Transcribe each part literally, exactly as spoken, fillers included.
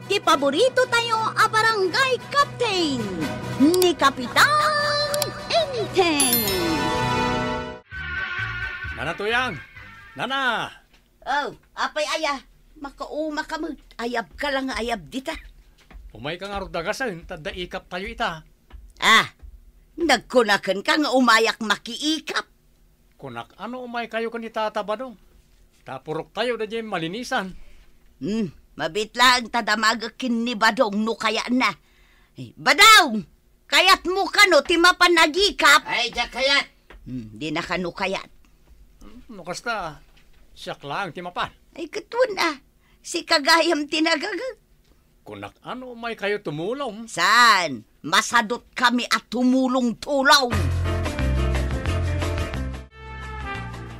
Ti paborito tayo a barangay captain, ni Kapitan Enteng. Nana, Tuyang! Nana! Oh, apay aya? Makauma ka met. Ayab ka lang nga ayab dita. Umay ka ngarud dagasen, ta adda ikap tayo ita. Ah, nagkunaken ka nga umayak makiikap. Kunak, ano umay kayo ken ni Tata Badong? Ta purok tayo da diay malinisan. Hmm, mabit laeng ta damagek ken ni Badong no kayatna. Eh, Badong! Kayatmo kano ti mapan agikap? Ay, diak kayat. Hmm, dina kano kayat. No kasta, siak laeng ti mapan. Ay, ket wen a. Sika gayam ti nagagek. Kunak, ano umay kayo tumulong? Saan? Masadut kami a tumulong-tulong.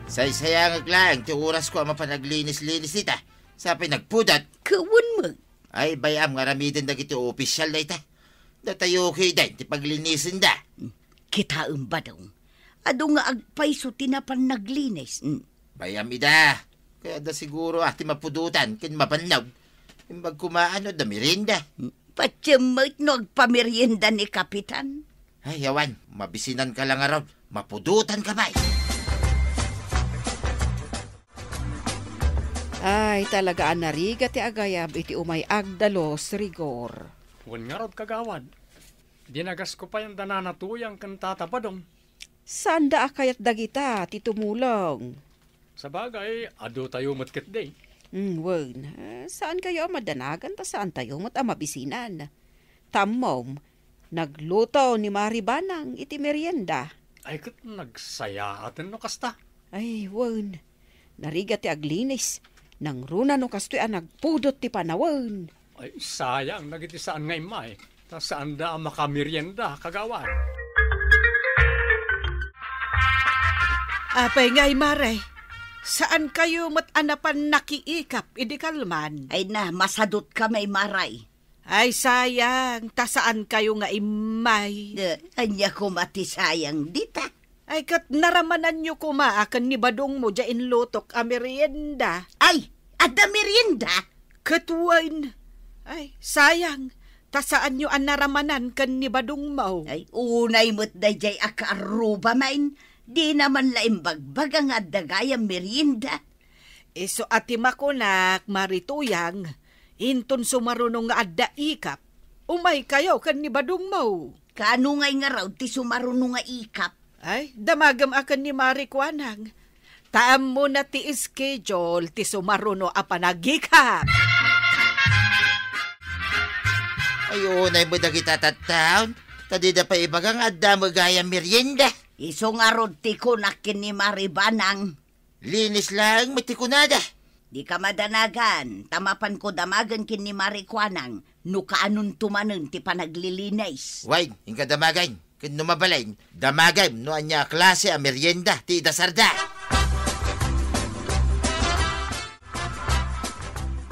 Saysayangek laeng ti orasko a mapan aglinis-linis dita. Sa pay nagpudot. Kawen met. Ay, bay-am nga aramiden dagiti opisyal dayta. Datayo ketdin ti paglinisen da. Kitaem, Badong. Adu nga agpayso ti napan naglinis. Mm. Bay-am ida. Kayatda siguro a ti mapudotan ken mabannog. Imbag koma no adda merienda. Patiem met no agpamerienda ni Kapitan. Ay, awan, mabisinanka lang ngarud. Mapudotanka pay. Ay, talaga a narigat ti agayab iti umay agdalos, Rigor. Wen ngarud, Kagawad. Dinagasko pay anda Nana Tuyang ken Tata Badong. Saanda a kayat dagita ti tumulong. Sabagay, adu tayo met ketdi. Mm, wen, eh, saan kayo a madanagan ta saan tayo met a mabisinan. Ta ammom, nagluto ni Mari Banang iti merienda. Ay, ket nagsayaaten no kasta. Ay, wen. Narigat ti aglinis. Nangruna no kastoy a nagpudot ti panawen. Ay, sayang dagiti saan nga immay. Ta saanda a makamerienda, Kagawad. Apay ngay, Mare? Saan kayo met a napan nakiikap idi kalman? Ay na, masadut kami, Mare. Ay, sayang, ta saan kayo nga immay. Eh, ania koma ti sayang dita? Ay, ket naramananyo koma a ken ni Badongmo diay inlutok a merienda. Ay, adda merienda? Ket wen. Ay, sayang, ta saanyo a naramanan ken ni Badongmo. Ay, unay met daydiay a kaarruba main, dina man la imbagbaga nga adda gayam merienda. Isu a ti makunak, Mari Tuyang, inton sumaruno nga adda ikap, umaykayo ken ni Badongmo. Kaano ngay ngarud ti sumaruno nga ikap? Ay, damagem a ken ni Mari Kuanang. Ta ammona ti schedule ti sumaruno a panagikap. Ay, unay met dagita tattaon, ta dida pay ibaga nga adda met gayam merienda. Isu ngarud ti kunak ken ni Mari Banang. Linis laeng met ti kunada. Dika madanagan, ta mapanko damagen ken ni Mari Kuanang no kaanonto manen ti panaglilinis. Wen, inka damagen, ken no mabalin, damagem no ania a klase a merienda ti idasarda.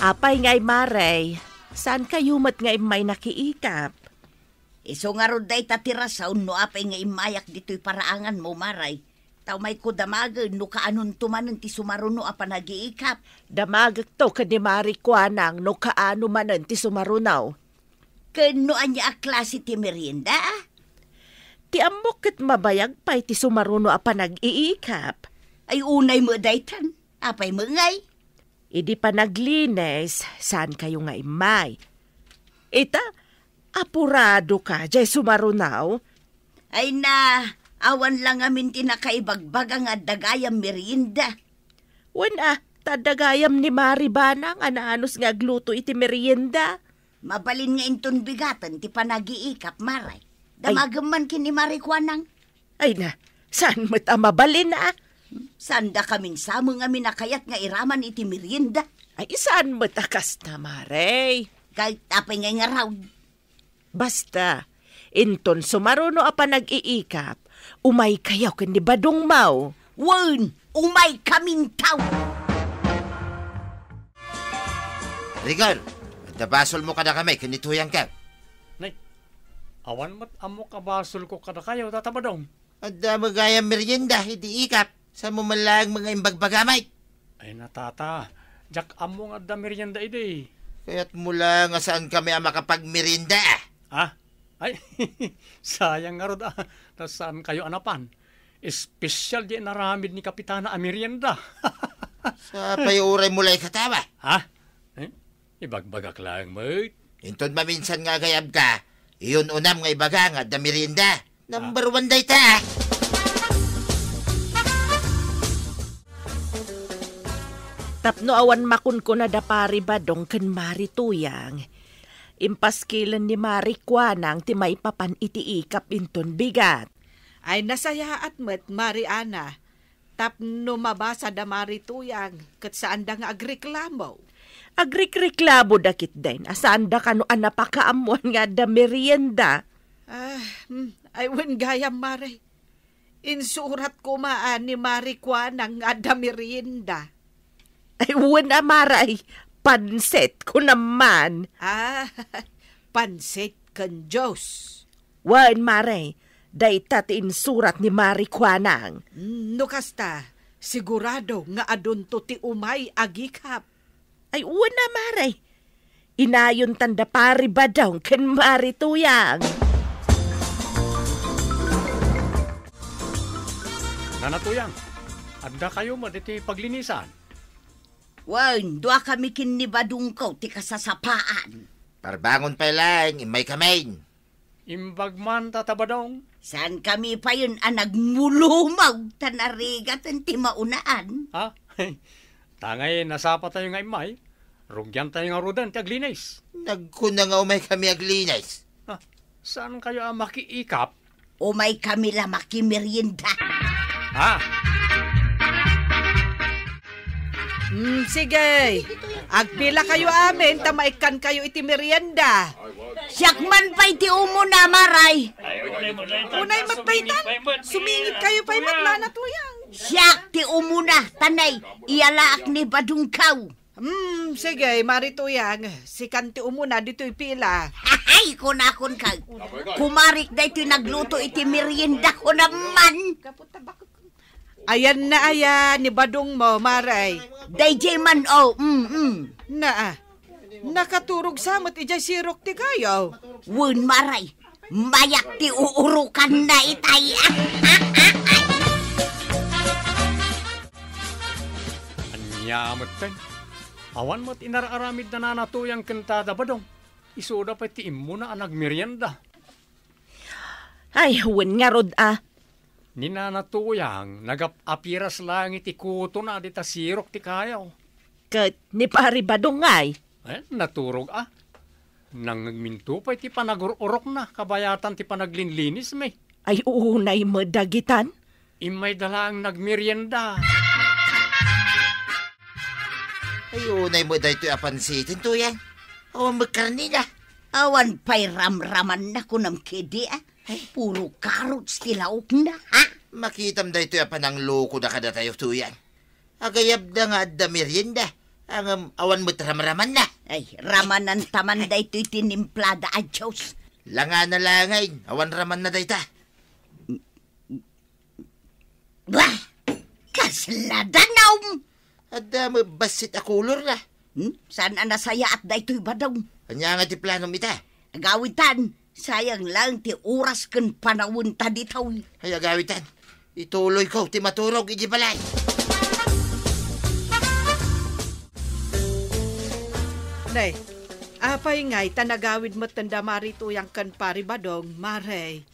Apay ngay, Mare, saan kayo met nga immay nakiikap? Isu ngarud dayta ti rason no apay nga immayak ditoy paraanganmo, Mare. Ta umayko damagen no kaanonto manen ti sumaruno a panagiikap. Damagekto ken ni Mari Kuanang no kaano manen ti sumaruno. Ken no ania a klase ti merienda? Ti ammok ket mabayag pay ti sumaruno a panag-iikap. Ay, unay met daytan. Apay met ngay? Idi panaglinis, saan kayo nga immay? Ita, apurado ka, jay sumaruno? Ay na, awan la ngamin ti nakaibagbaga nga adda gayam merienda. Wen a, ta adda gayam ni Mari Banang a naanus nga agluto iti merienda. Mabalin nga inton bigaten ti panagiikap, Mare. Ay. Damagem man ken ni Mari Kuanang. Ay na, saan met a mabalin a? Saanda kamin sa mo ngamin a kayat nga iraman iti merienda? Ay, saan met a kasta, Mare? Kay apay nga ingarud. Basta, inton sumaruno a panag-iikap, umaykayo ken ni Badong Mau. Wen, umaykaminto! Rigor, adda basolmo kadakami ken ni Tuyangko. Nay, awan met ammok a basolko kadakayo, Tata Badong. Adda met gayam merienda idi ikap. Saan mo man laeng nga imbagbaga met? Ay na, Tata, diak ammo nga adda merienda idi. Kayatmo la nga saankami a makapagmerienda. Ah? Ay, sayang ngarud, ah. Ta saankayo a napan. Espesyal di inaramid ni Kapitana a merienda. Sapay uraymo la ikatawa. Ha? Eh? Ibagbagak laeng met. Inton maminsan nga agayabka, iyon unam nga ibaga nga adda merienda. Number one dayta. Tapno awan makunkuna da Pari Badong ken Mari Tuyang, impaskilen ni Mari Kuanang ti maipapan iti ikap inton bigat. Ay, nasayaat met, Mari Ana, tapno mabasa da Mari Tuyang ket saanda nga agreklamo. Agrikreklamo da ketdin a saanda kano a napakaammoan nga adda merienda. Ah, hmm, ay wen gayam, Mari. Insurat koma a ni Mari Kuanang nga adda merienda. Ay, wen a, Mari, pansit, kunam man. Ah, pansit ken juice. Wen, Mari, dayta ti insurat ni Mari Kuanang. Mm, no kasta, sigurado nga adunto ti umay agikap. Ay, wen a, Mari. Inayontan da Pari Badong ken Mari Tuyang. Nana Tuyang, adda kayo met iti paglinisan? Wen, dua kami ken ni Badongko ti kasasapaan. Parbangon pay laeng, immay kamin. Imbag man, Tata Badong. Saan kami payen a nagmulumog ta narigaten ti maunaan? Ha? Tangay nasapa tayo nga immay, rugian tayo nga ruden ti aglinis. Nagkuna nga umay kami aglinis. Ah, saan kayo a makiikap? Umay kami la makimerienda. Ha? Hmm, sige. Agpila kayo amin, ta maikkan kayo iti merienda. Siak man pay ti umuna, Maray. Unay met pay tan. Sumingit kayo pay met, Nana Tuyang. Siak ti umuna, tanay, iyalaak ni Badungkaw. Hmm, sige, Mari Tuyang. Sikan ti umuna ditoy pila. Ay, kunakon ka. Kumarik daytoy nagluto iti merienda ko naman. Ayan na aya ni Badong mo, Maray. Dayjay man, oh, mm, mm. Naa, nakaturog sa met ijay sirok ti kayo. Wen, Maray, mayak ti uurukan na itay. Ania met ken? Awan met inar-aramid da Nana Tuyang ken Tata Badong. Isuda pay ti immuna a nagmerienda. Ay, wen ngarud a. Ni Nana Tuyang, nagap-apiras laeng iti kutona dita sirok ti kayo. Ket ni Pari Badong ngay? Eh, naturog a. Nangngegminto pay ti panagur-urokna kabayatan ti panaglinlinismi. Ay, unay met dagitan? Immayda laeng nagmerienda. Ay, unay met daytoy a pansiten, Tuyang. Awan met karnina. Awan pay ramramanna, kunam kadi, a? Ay. Puro carrots ti laokna, ha? Makitam daytoy a pananglokoda kadatayo, Tuyang. Agayabda nga adda merienda, ngem awan met ramramanna. Ay, ramanan ta man daytoy tinimplada a juice. Langana laeng, awan ramanna dayta. Bah! Kasla danum! Adda met bassit a kolorna. Hmm? Saan a nasayaat daytoy, Badong? Ania nga ti planom ita? Agawitan, sayang laeng ti oras ken panawenta ditoy. Ay, agawitan. Ituloyko ti maturog iti balay. Nay, apay ngay ta nagawid metten da Mari Tuyang ken Pari Badong, Mare?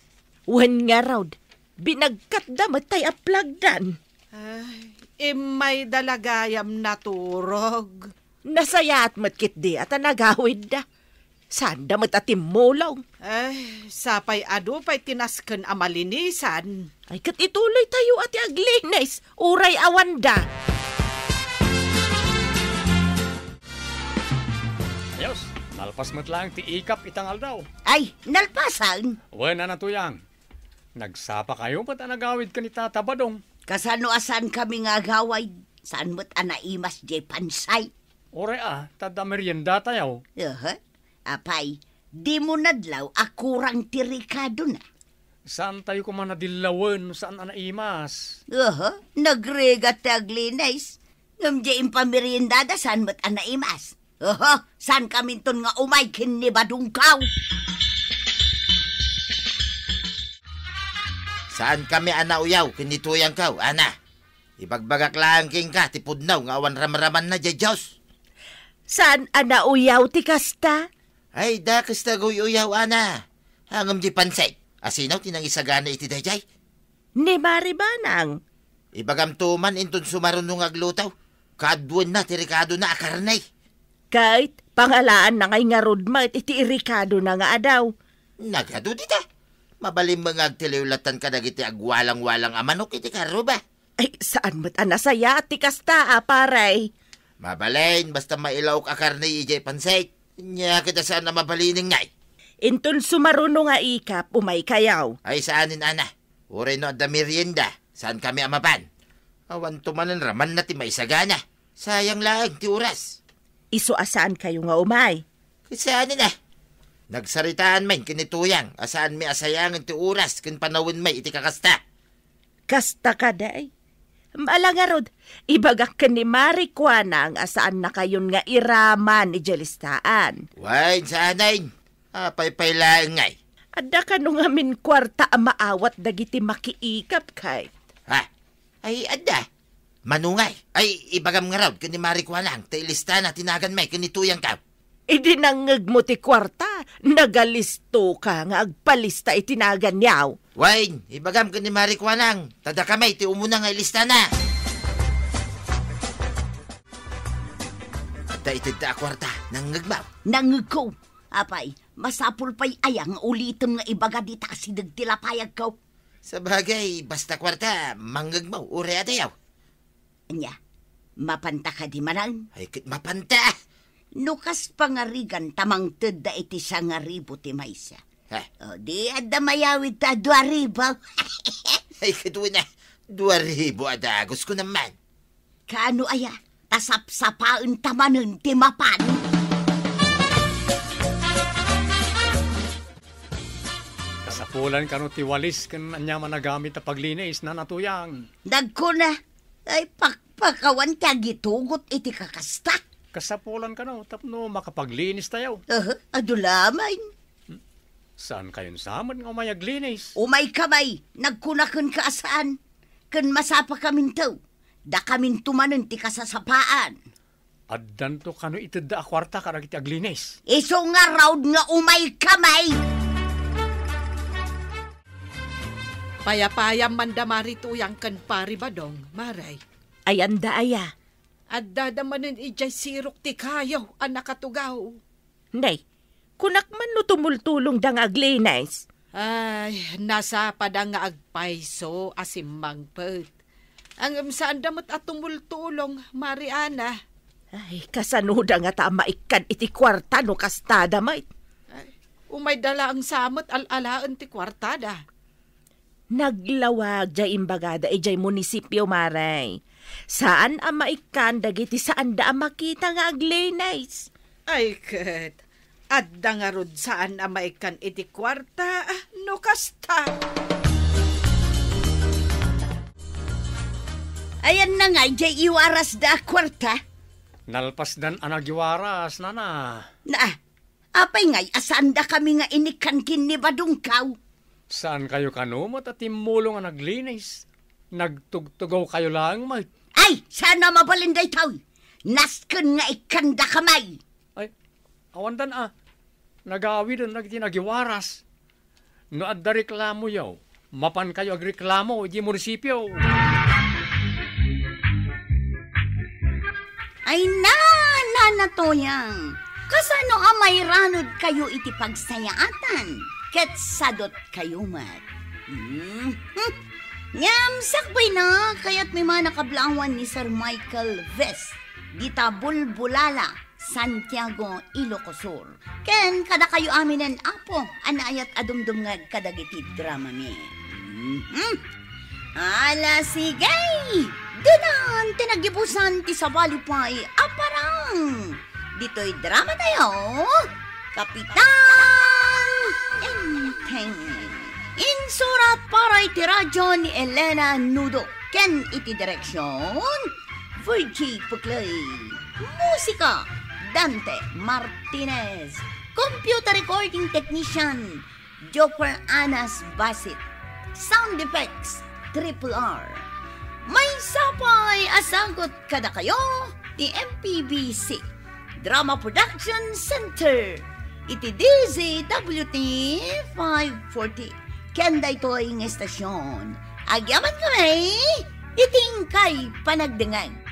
Wen ngarud, binagkatda met tay aplagdan. Ay, immayda la gayam naturog. Nasayaat met ketdi a ta nagawidda. Saanda met a timmulong. Ay, sapay adu pay ti nasken a malinisan. Ay, ket ituloytayo a ti aglinis, uray awanda. Ayos, nalpas met laeng ti ikap ita nga aldaw. Ay, nalpasan? Wen, Nana Tuyang. Nagsapakayo met a nagawid ken ni Tata Badong. Kasano a saankami nga agawid? Saan met a naimas diay pansay? Uray a, ta adda meriendatayo. Aha. Apay, dimo nadlaw a kurang ti rekadona? Saantayo koma nadillawen no saan a naimas. Aha, nagrigat ti aglinis. Ngem diay impameriendada, saan met a naimas? Oho, saan kaminton nga umay ken ni Badongkaw? Saan kami a nauyaw ken ni Tuyangkaw, Ana? Ibagbagak laeng kenka ti pudno nga awan ramramanna diay Dios. Saan a nauyaw ti kasta? Ay, dakes ta aguy-uyaw, Ana. Ngem diay pansit, asino ti nangisagana iti daydiay? Ni Mari Banang. Ibagamto man inton sumaruno nga agluto, kaduenna ti rikadona a karne. Ket pangalaanna ngay ngarud met iti irikadona nga adaw. Nagadu dita. Mabalin met nga agtiliw latan kadagiti agwalang-walang a manok iti karruba. Ay, saan met a nasayaat ti kasta, a, pare? Mabalin, basta mailaok a karne idiay pansit. Nia, ket saan a mabalinen ngay? Inton sumaruno nga ikap, umaykayo. Ay, saanen, Ana. Uray no adda merienda, saan kami a mapan? Awanto manen ramanna ti maisagana. Sayang laeng ti oras. Isu a saankayo nga umay. Ket saanen a. Nagsaritaan met ken ni Tuyang a saanmi a sayangen ti oras ken panawenmi iti kakasta. Kasta kadi? Ala ngarud, ibagak ken ni Mari Kuanang a saannakayon nga iraman idiay listaan. Wen, saanen. Apay pay laeng ngay? Adda kano ngamin kuarta a maawat dagiti makiikap, kay? Ha? Ay, adda. Mano ngay? Ay, ibagam ngarud ken ni Mari Kuanang ta ilistana ti naganmi ken ni Tuyangkaw. Idi nangngegmo ti kuarta, nagalistoka nga agpalista iti naganyo. Wen, ibagam ken ni Mari Kuanang ta dakami ti umuna nga ilistana. Adda itedda a kuarta, nangngegmo? Nangngegko. Apay, masapul pay aya nga ulitem nga ibaga dita asideg ti lapayagko? Sabagay, basta kuarta, mangngegmo, uray adayo. Ania, mapanta kadi manen? Ay, ket mapanta! No kas pangarigan ta mangtedda iti sangaribu ti maysa. Ha? O, di adda mayawid ta dua ribu. Ay, ket wen a, dua ribu a dagus ko naman. Kaano aya? Ta sapsapaenta manen ti mapan? Kasapulan kano ti walis ken aniaman a gamit a paglinis, Nana Tuyang. Nagkuna, ay pakpakawan ti agitugot iti kakasta. Kasapulan kano tapno makapaglinis tayo. Aha, adu laman. Saan kayon sa met nga umay aglinis? Umay kamay, nagkuna kenka a saan. Ken masapakaminto, dakaminto manen ti kasasapaan. Addanto kano itedda a kuarta kadagiti aglinis? Isu ngarud nga umay kamay! Payapayam man da Mari Tuyang ken Pari Badong, Mari. Ayanda aya? Addada manen idiay sirok ti kayo a nakatugaw. Nay, kunak man no tumultulongda nga aglinis. Ay, nasapada nga agpayso a simmangpet. Ngem saanda met a tumultulong, Mari Ana. Ay, kasanoda ngata a maikkan iti kuarta no kastada met? Ay, umayda laeng sa met al-alaen ti kuartada. Naglawag diay imbagada idiay munisipio, Mari. Saan a maikkan dagiti saanda a makita nga aglinis. Ay ket, adda ngarud saan a maikkan iti kuarta, no kasta. Ayanna ngay diay iwarasda a kuarta? Nalpasdan a nagyawaras, Nana. Na, apay ngay a saandakami nga inikkan ken ni Badongkaw? Saankayo kano met a timmulong a naglinis? Nagtugtugawkayo laeng met. Ay, saan a mabalin daytoy. Nasken nga ikkandakamay. Ay, awandan a. Nagawiden dagiti nagyawaras. No adda reklamoyo, mapankayo agreklamo idiay munisipio. Ay na, Nana Toyang, kasano a mairanudkayo iti pagsayaatan ket sadutkayo met? Mhm. Ngem sakbayna, kayatmi man a kablawan ni Sir Michael Vest, dita Bulbulala, Santiago, Ilocos Sur. Ken kadakayo aminen, Apo, a naayat a dumdumngeg kadagiti dramami. Mhm. Ala, sige! Dinan ti naggibusan ti sabali pay a parang. Ditoy dramatayo, Kapitan Enteng. Insurat para iti radyo ni Elena Nudo. Ken iti direksyon, Virgie Puclay. Musika, Dante Martinez, computer recording technician, Joker Anas Basit, sound effects, Triple R. Maysa pay a sagut kadakayo ti M P B C Drama Production Center iti D Z W T five forty. Ken daytoy nga estasyon, agyaman kami iti inkay panagdengngeg.